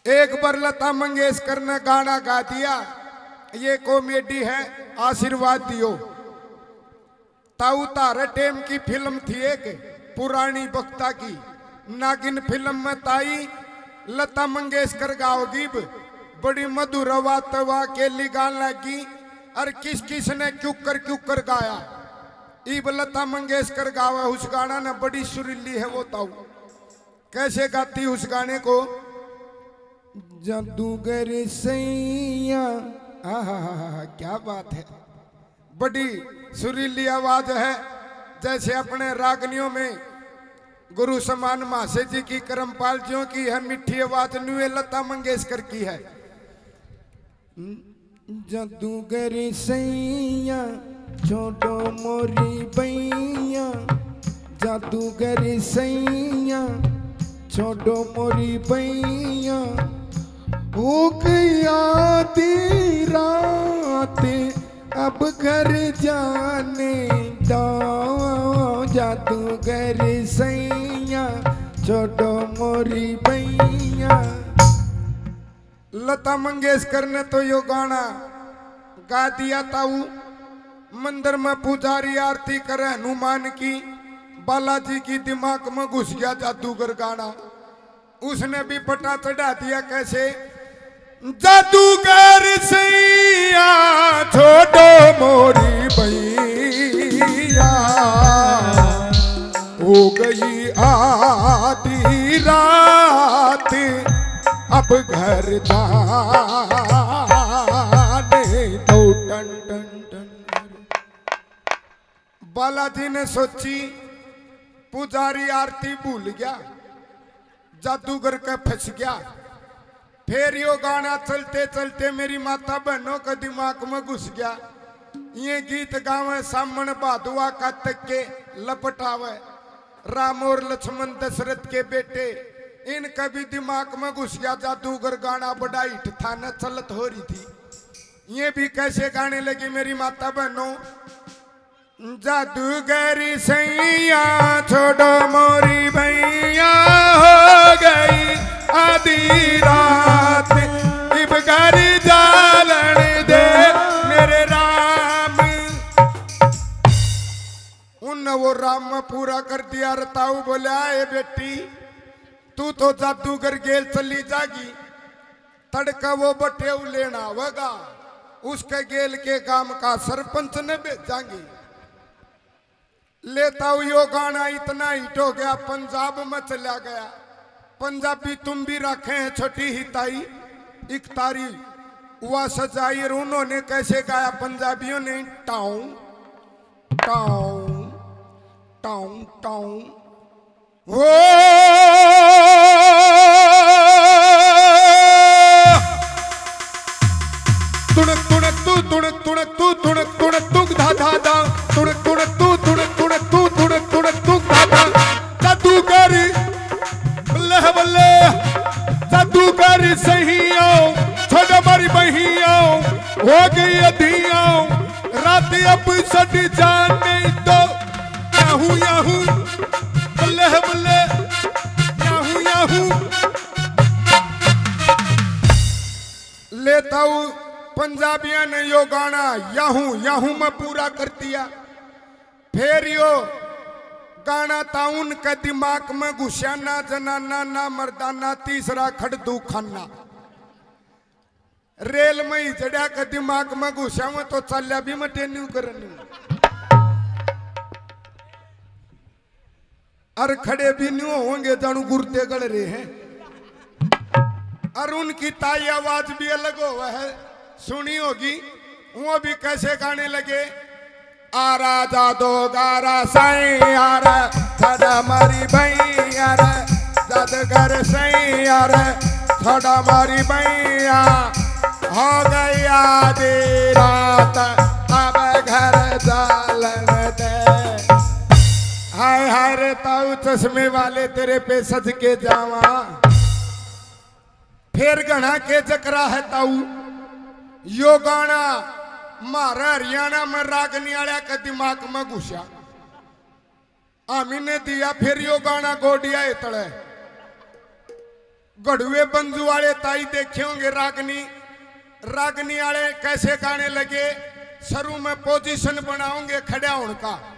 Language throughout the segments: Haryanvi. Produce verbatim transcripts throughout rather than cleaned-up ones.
एक बार लता मंगेशकर ने गाना गा दिया, ये कॉमेडी है, आशीर्वाद दियो। ताऊ थारे टेम की फिल्म थी एक पुरानी बख्ता की, नागिन फिल्म में ताई लता मंगेशकर गाओगी ब-, बड़ी मधुर आवाज तै वा अकेली गान लगी। और किस किस ने क्यूकर क्यूकर गाया, इब लता मंगेशकर गावे उस गाना ने, बड़ी सुरीली है वो ताऊ। कैसे गाती उस गाने को? जादूगर सैया, आहा, क्या बात है, बड़ी सुरीली आवाज है। जैसे अपने रागनियों में गुरु समान महाशय जी की, करमपाल जियों की है मीठी आवाज, न्यूए लता मंगेशकर की है। जादूगर सैया, छोड़ो मोरी बैया, जादूगर सैया, छोड़ो मोरी बैया। हो गई आधी रात, अब घर जाने दो, जादूगर सैया, छोड़ो मोरी बैया। लता मंगेशकर ने तो यो गाना गा दिया ताऊ। मंदिर में पुजारी आरती करे हनुमान की, बालाजी की दिमाग में घुस गया जादूगर गाना। उसने भी पटा चढ़ा दिया। कैसे? जादूगर सैया, छोड़ो मोरी बैया, हो गई आधी रात, अब घर जाने दो। Ton ton ton. बालाजी ने सोची, पुजारी आरती भूल गया, जादूगर के फंस गया। फिर यो गाना चलते चलते मेरी माता बहनों के दिमाग में घुस गया। ये गीत गावे सामण भादुआ का तक के लपटावे, राम और लक्ष्मण दशरथ के बेटे, इनके भी दिमाग में घुस गया जादूगर गाना, बड़ा हिट था न, चलत हो रही थी। ये भी कैसे गाने लगी मेरी माता बहनों। जादूगर सैया, छोड़ो मोरी बैया, हो गई आधी रात, इब घर जालन दे मेरे राम। उनने वो राम में पूरा कर दिया। रताऊ बोला, ए बेटी, तू तो जादूगर गेल चली जागी, तड़का वो बटेऊ लेना आवेगा, उसके गेल के गांव का सरपंच ने भेजांगे। लेता हूँ, यो गाना इतना हिट हो गया, पंजाब में चला गया। पंजाबी तुम भी रखे हैं छोटी ही ताई, इकतारी हुआ सजाई। और उन्होंने कैसे गाया पंजाबियों ने, टाऊ टाऊ टाऊ टाऊ। हो। तुणक तुणक तू, तुणक तुणक तू, तुणक तुणक तू, धा धा धा। तुणक तुणक तू, तुणक तुणक तू, तुणक तुणक तू, धा धा। जादूगर, बल्ले बल्ले। जादूगर सही आओ, छोड़ मारी बही आओ, हो गई अधी आओ, रात अब सट जाने दो। याहू याहू, बल्ले बल्ले, याहू याहू। लेता हूँ, पंजाबियां ने यो गाना याहू याहू में पूरा कर दिया। फिर यो गाना था उनके दिमाग में घुसिया, ना जनाना ना मर्दाना, तीसरा खड़दू खाना। रेल में ही जड़ा के दिमाग में घुसा हुआ तो चाल्या भी मटे न्यू करनी। और खड़े भी न्यू होंगे जानू गुर्दे गल रहे हैं। और उनकी ताई आवाज भी अलग होवे है, सुनी होगी। वो भी कैसे गाने लगे, आरा जादूगर सैया रे, छोड़ मारी बही रे, जादूगर सैया रे, छोड़ मारी बही, हो गई आधी रात, अब घर जालन दे। हाय हाय रे ताऊ चश्मे वाले, तेरे पे सज के जावा। फिर घणा के जकरा है ताऊ, यो गाना म्हारे हरियाणा में रागनी आल्या के दिमाग में घुसा। आमी ने दिया फिर यो गाना गोडिया इतले। घड़ुए बंजू वाले ताई देखे होंगे रागनी, रागनी वाले कैसे गाने लगे, शुरू में पोजीशन बनाओगे खड़ा होने का।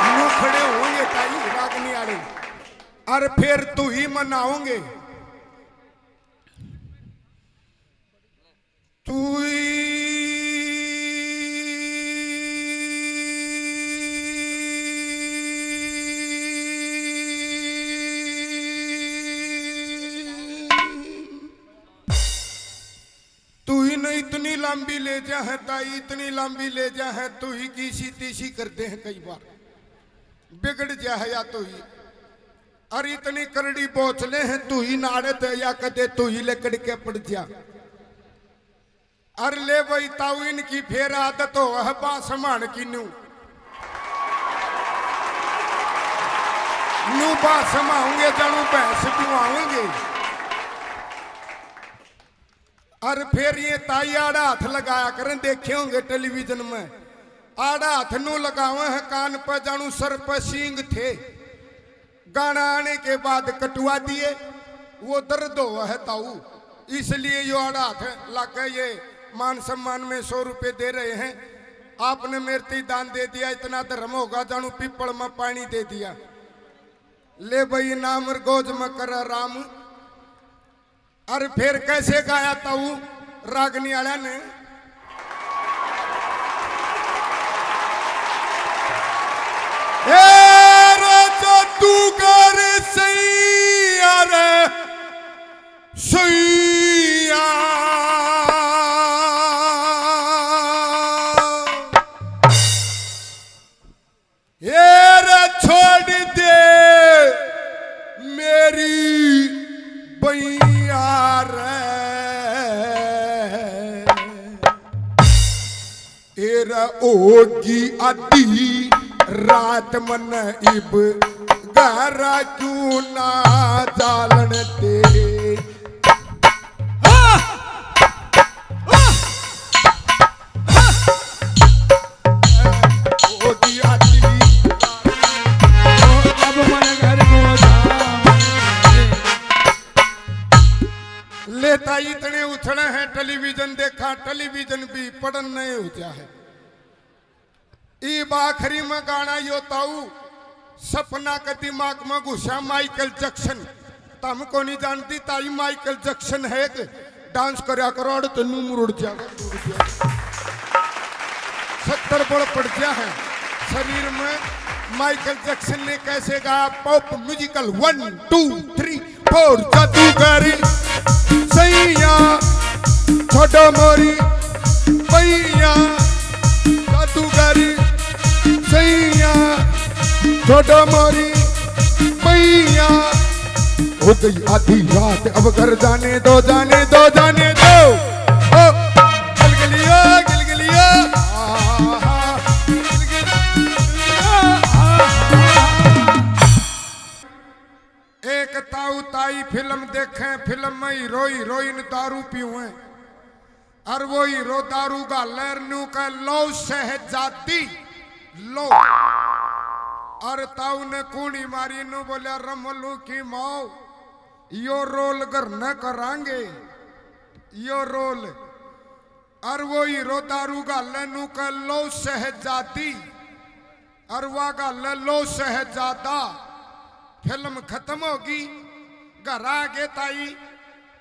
न्यू खड़े होंगे ताई रागनी वाले, और फिर तू ही मनाओगे। तू ही तू ही न इतनी लंबी ले जा है ताई, इतनी लंबी ले जा है, तू ही की सी तीसी कर दे है कई बार, बिगड़ जा है या तू ही। और इतनी करड़ी बोचले है तू ही नाड़े ते या कदे तू ही लकड़ के पड़ जा। अर ले भाई ताऊ इनकी फेर आदत हो है बासमान की नू। नू बासमाऊंगे जानू भैंस दुआऊंगे। अर फिर ये ताई आड़ा हाथ लगाया करें, देखे होंगे टेलीविजन में, आड़ा हाथ नू लगावे हैं कान पे जानू सर पे सींग थे। गाना आने के बाद कटवा दिए, वो दर्द हो है ताऊ, इसलिए यो आड़ा हाथ लागे। ये मान सम्मान में सौ रुपए दे रहे हैं, आपने मेरे ते दान दे दिया, इतना धर्म होगा जानू पीपल में पानी दे दिया। ले भाई नाम गोज में कर राम। अर फिर कैसे गाया ताऊ रागनी आला ने? ए रे जादूगर सैया रे सैया। ए रे छोड़ दे मेरी बैया रे। ए रे होगी आधी रात मन इब घर क्यों ना जालन दे। होगी आती। अब मन घर को जाम। लेता इतने उछले हैं, टेलीविजन देखा, टेलीविजन भी पड़न नहीं हो गया है। इब आखिरी में गाना यो ताऊ, सपना के दिमाग में घुसा माइकल जैक्सन। तम को नहीं जानती ताई, माइकल जैक्सन है एक, डांस करया करो, अड़ तो नू मुड़ जाएगा, मुड़ जाएगा। सत्तर बल पड़ गया है शरीर में। माइकल जैक्सन ने कैसे गाया pop musical, one two three. और जादूगर सैया छोड़ो मोरी पैया, जादूगर सैया छोड़ो मोरी पैया। हो गई आधी रात अब घर जाने दो, जाने दो, जाने दो। ओ गिलगिलिया, गिलगिलिया, आहा, गिलगिलिया, आहा। एक ताऊ ताई फिल्म देखें, फिल्म में हीरो हीरोइन दारू पीवें, और वो हीरो दारू घाले और न्यू कह, "लो शहजादी, लो।" और ताऊ ने कूणी मारी, न्यू बोलिया, "रमलू की माँ, यो रोल घर न करांगे, यो रोल।" और वो हीरो दारू घाले, न्यू कह, "लो शहजादी।" अर वा घाले लो शहजादा। फिल्म खत्म होगी, घर आ गए ताई।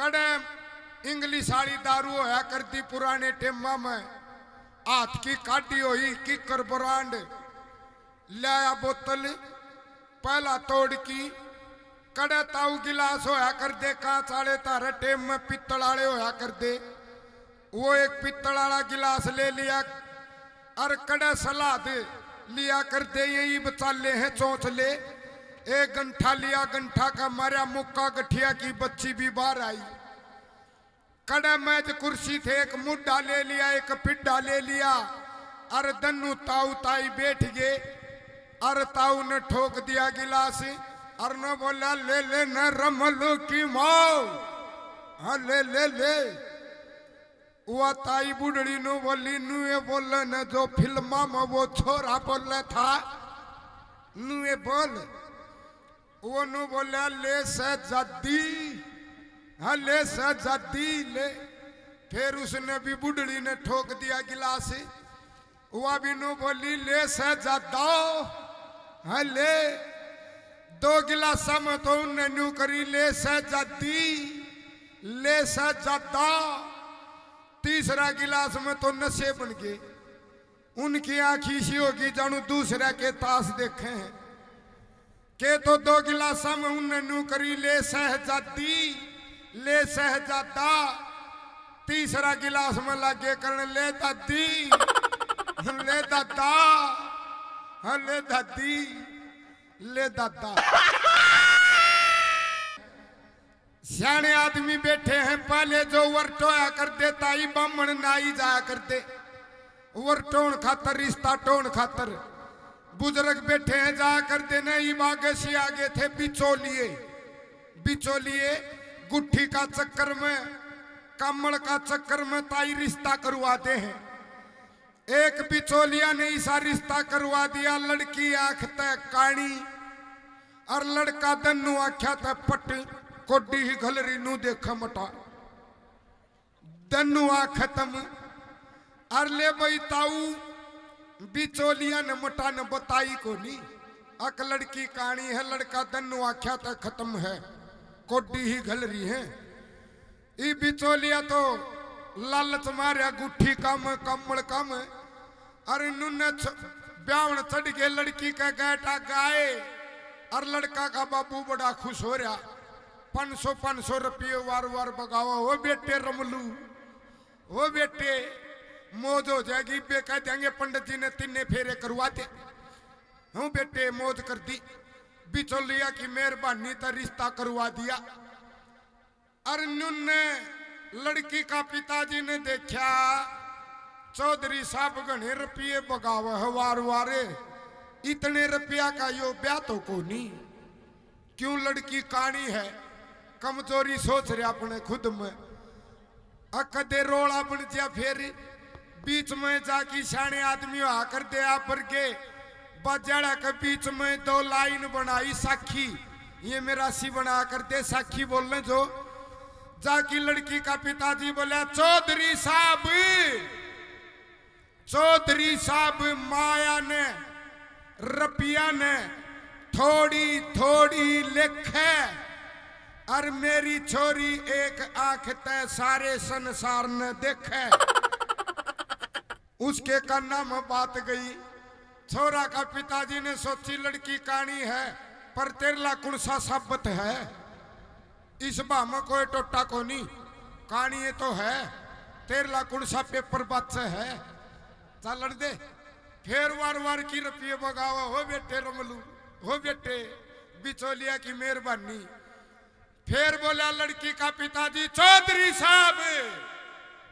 कड़े इंग्लिश आली दारू होया करती पुराने टेमा में, हाथ की काढ़ी हुई किकर ब्रांड। लाया बोतल, पहला तोड़ की। कड़े ताऊ गिलास होया कर दे कांच आले, थारे टेम में पीतल आले होया कर दे। वो एक पीतल आला गिलास ले लिया, अर कड़े सलाद लिया कर दे, यही बचाले हैं चोंचले। एक गंठा लिया, गंठा का मारा मुक्का, गठिया की बच्ची भी बाहर आई। कड़े मेज कुर्सी थे, एक मुड्ढा ले लिया, एक पिड्ढा ले लिया, अर दन्नू ताऊ ताई बैठ गए। अर ताऊ ने ठोक दिया गिलास, अर न बोला, "ले ले न रमलू की माँ, हाँ ले ले ले।" वो ताई बुढ़ड़ी नु बोली, "नु ये बोले न जो फिल्मा में वो छोरा बोले था, नुए बोल। वो नु बोला, "ले शहजादी, हाँ, ले शहजादी, ले।" फिर उसने भी बुढ़ड़ी ने ठोक दिया गिलास। वो भी नु बोली, "ले शहजादा, हाँ, ले।" दो गिलासा में तो उनने न्यू करी, "ले शहजादी, ले शहजादा।" तीसरा गिलास में तो नशे बन गए। उनकी आँख इसी होगी जानू दूसरा के ताश देखे हैं। के तो दो गिलासा में उनने न्यू करी, "ले शहजादी, ले शहजादा।" तीसरा गिलास में लागे करण, "ले दादी, ले दादा, हाँ, ले दादी, ले दादा।" सियाणे आदमी बैठे हैं, पहले जो वरटोया कर दे, ताई बामण नाई जाया कर दे, वरटोण खातर, रिश्ता टोण खातर। बुजुर्ग बैठे हैं, जाया कर दे, नहीं, बागे से आगे थे बिचौलिए। बिचौलिए गुट्ठी का चक्कर में, कम्मल का चक्कर में ताई रिश्ता करवा दे हैं। एक बिचौलिया ने इसा रिश्ता करवा दिया, लड़की आंख तै काणी और लड़का दन्नू आख्या तै पट, कोडी ही घलरी नू देख मटा। दन्नू आ खत्म। और ले भाई ताऊ, बिचौलिया ने मटा ने बताई कोनी। अक लड़की काणी है, लड़का दन्नू आख्या तै खत्म है, कोडी ही घलरी है। ई बिचौलिया तो लालच मारया, गुट्ठी कम, कम्मल कम। अरे नुन्ने छ-, ब्यावण चढ़ गए, लड़की के गैटा गाए, और लड़का का बाबू बड़ा खुश हो रहा। पाँच सौ, पाँच सौ रुपये वार वार बगावा। "हो बेटे रमलू, हो बेटे, मौज हो जाएगी।" बे कह देंगे, "पंडित जी ने तिन्ने फेरे करवा दे।" "हूँ बेटे, मौज कर दी, बिचौलिया की मेहरबानी तो रिश्ता करवा दिया।" अर नुन्ने लड़की का पिताजी ने देख्या, चौधरी साहब घणे रुपये बगावे है वार वारे, इतने रुपया का यो ब्याह तो कोनी। क्यों, लड़की काणी है, कमजोरी सोच रहे अपने खुद में। अ कदे रोला बन जा, फिर बीच में जाकी सियाणे आदमी होया कर दे, आप वर्गे बाजाड़ा के बीच में दो लाइन बनाई साखी, ये मेरा सी बना कर दे, साखी बोलने जो। जाकी लड़की का पिताजी बोला, "चौधरी साहब, चौधरी साहब, माया ने, रुपया ने थोड़ी थोड़ी लेखे, और मेरी छोरी एक आंख तै सारे संसार ने देखे।" उसके काना में बात गई। छोरा का पिताजी ने सोची, लड़की काणी है, पर तेरे ला कुण सा साबित है? इस बा में कोई टोटा कोनी, काणी ये तो है, तेरे ला कुण सा पेपर बाचे है, चलण दे। फिर वार वार की रुपये बगावा, "हो बेटे रमलू, हो बेटे, बिचौलिया की मेहरबानी।" फिर बोला लड़की का पिताजी, "चौधरी साहब,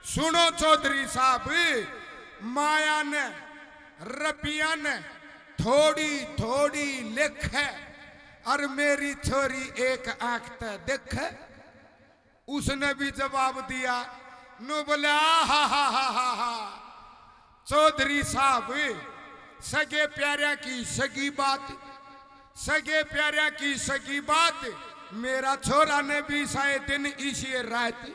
सुनो चौधरी साहब, माया ने, रुपया ने थोड़ी थोड़ी लेखे, और मेरी छोरी एक आंख तै देखे।" उसने भी जवाब दिया, नो बोले, "आ हा हा हा हा हा, चौधरी साहब, सगे प्यारिया की सगी बात, सगे प्यारिया की सगी बात, मेरा छोरा ने भी साए दिन इसी रात।"